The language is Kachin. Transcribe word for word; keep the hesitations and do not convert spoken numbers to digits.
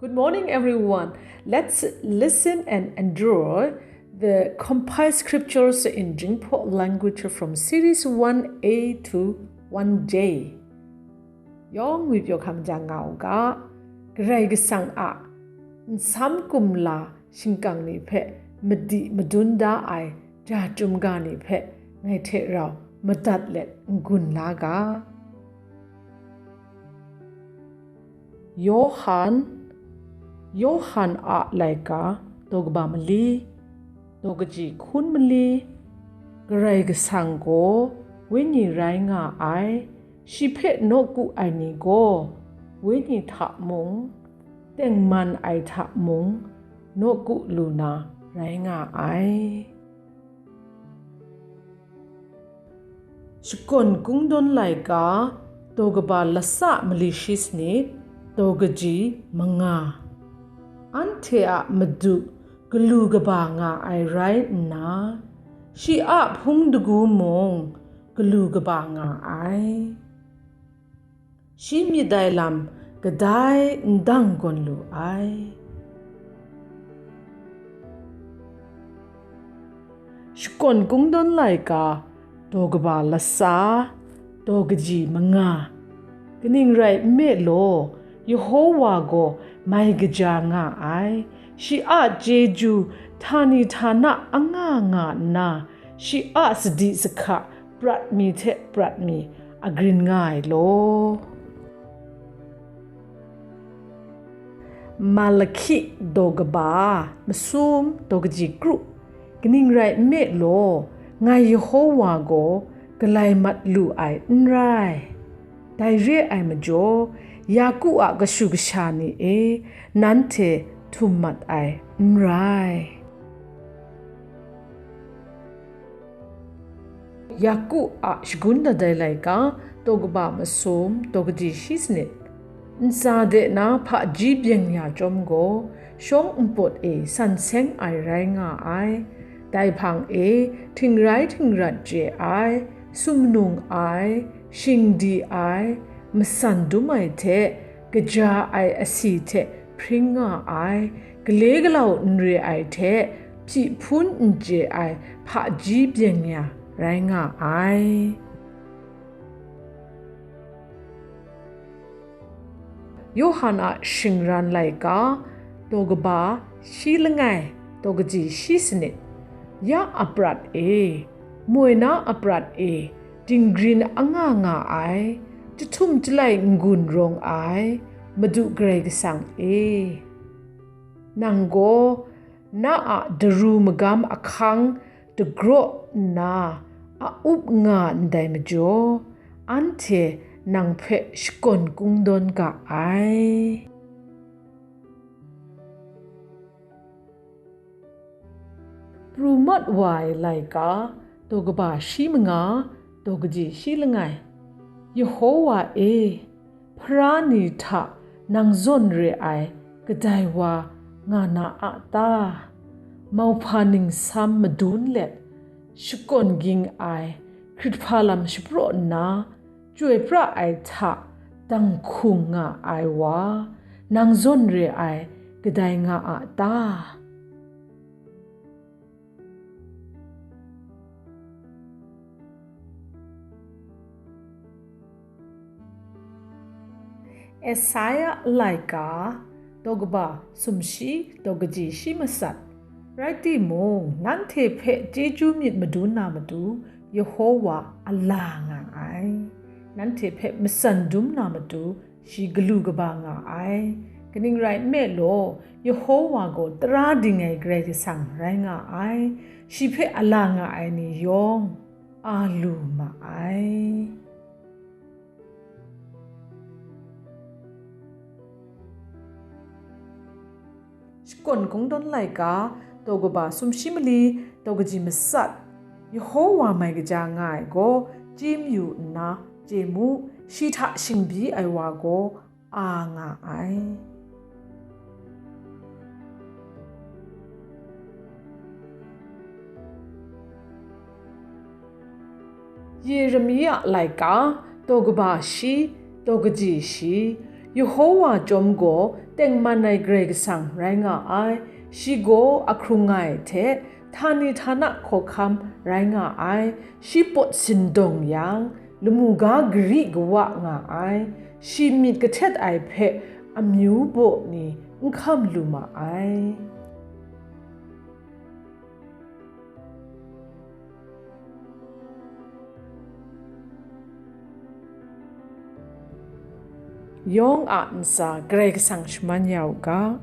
Good morning, everyone. Let's listen and endure the compiled scriptures in Jingpho language from series one A to one J. Yawng ngwi pyaw hkam jang nga u ga, Karai Kasang a nsam kumla shingkang ni hpe madi madun da ai ja chyum ga ni hpe ngai hte rau madat let n-gun la ga. Yawhan, Yawhan a laika, daw kaba mali, daw kaji hkun mali, Karai Kasang gaw Wenyi rai nga ai, shi hpe nawku ai ni gaw Wenyi hta mung, tengman ai hta mung, nawku lu na rai nga ai. Shakawn Kungdawn laika, daw kaba lasa mali shi sanit, daw kaji manga. Anhte a Madu galu kaba nga ai rai nna, shi a hpung dagu mung galu kaba nga ai. Shi myit ai lam kadai n dang gawn lu ai. Shakawn Kungdawn laika, daw kaba lasa, daw kaji manga. Kaning rai nme law, Yehowa gaw mai kaja nga ai, shi a chyeju htani htana anga nga nna, shi a sadi sahka prat mi hte prat mi agrin nga ai law. Malahki daw kaba masum daw kaji kru, kaning rai nme law, ngai Yehowa gaw galai mat lu ai n rai. Dai re ai majaw, Yaku a kashu kasha ni e, nanhte htum mat ai n rai. Yaku a shagun dat ai laika, daw kaba masum, daw kaji shi sanit. Ntsa de na hpaji byeng ya chyawm gaw, shawng npawt e san seng ai rai nga ai. Dai hpang e htingrai htingrat chye ai, sumnung ai, shingdi ai, masan dum ai hte, kaja ai asi hte hpring nga ai, gale galau n re ai hte, hpyi hpun n chye ai hpaji byeng ya rai nga ai. Yawhan a shingran laika, daw kaba shi langai, daw kaji shi sanit. Ya aprat e, moi na aprat e, dinggrin anga nga ai, jahtum jalai n-gun rawng ai, Madu Karai Kasang e, nang gaw na a daru magam ahkang dagraw nna a up nga ndai majaw, anhte nang hpe shakawn kungdawn ga ai. Pru mat wa ai laika, daw kaba shi manga, daw kaji shi langai. Yehowa e, hpara ni hta nang zawn re ai kadai wa nga na a ta? Mauhpa ningsam madun let, shakawn ging ai, hkrit hpa lam shapraw nna, chyoi pra ai hta dang hkung nga ai wa, nang zawn re ai kadai nga a ta? Esaia laika, daw kaba sumshi, daw kaji shi masat. Rai timung, nanhte hpe chyeju myit madun na matu, Yehowa a la nga ai. Nanhte hpe matsan dum na matu, shi galu kaba nga ai. Kaning rai nme law, Yehowa gaw tara ding ai Karai Kasang rai nga ai. Shi hpe a la nga ai ni yawng a lu ma ai. Shakawn Kungdawn laika, daw kaba sumshi mali, daw kaji masat. Yehowa mai kaja nga ai gaw, chye mayu nna chye mu, shi hta shingbyi ai wa gaw a nga ai. Yeremia laika, daw kaba shi, daw kaji shi. Yehowa chyawm gaw tengman ai Karai Kasang rai nga ai. Shi gaw ahkrung nga ai hte htani htana hkawhkam rai nga ai. Shi pawt sindawng yang, lamu ga gari kawa nga ai. Shi myit kahtet ai hpe amyu baw ni n hkam lu ma ai. Yawng a ntsa Karai Kasang shaman ya u ga.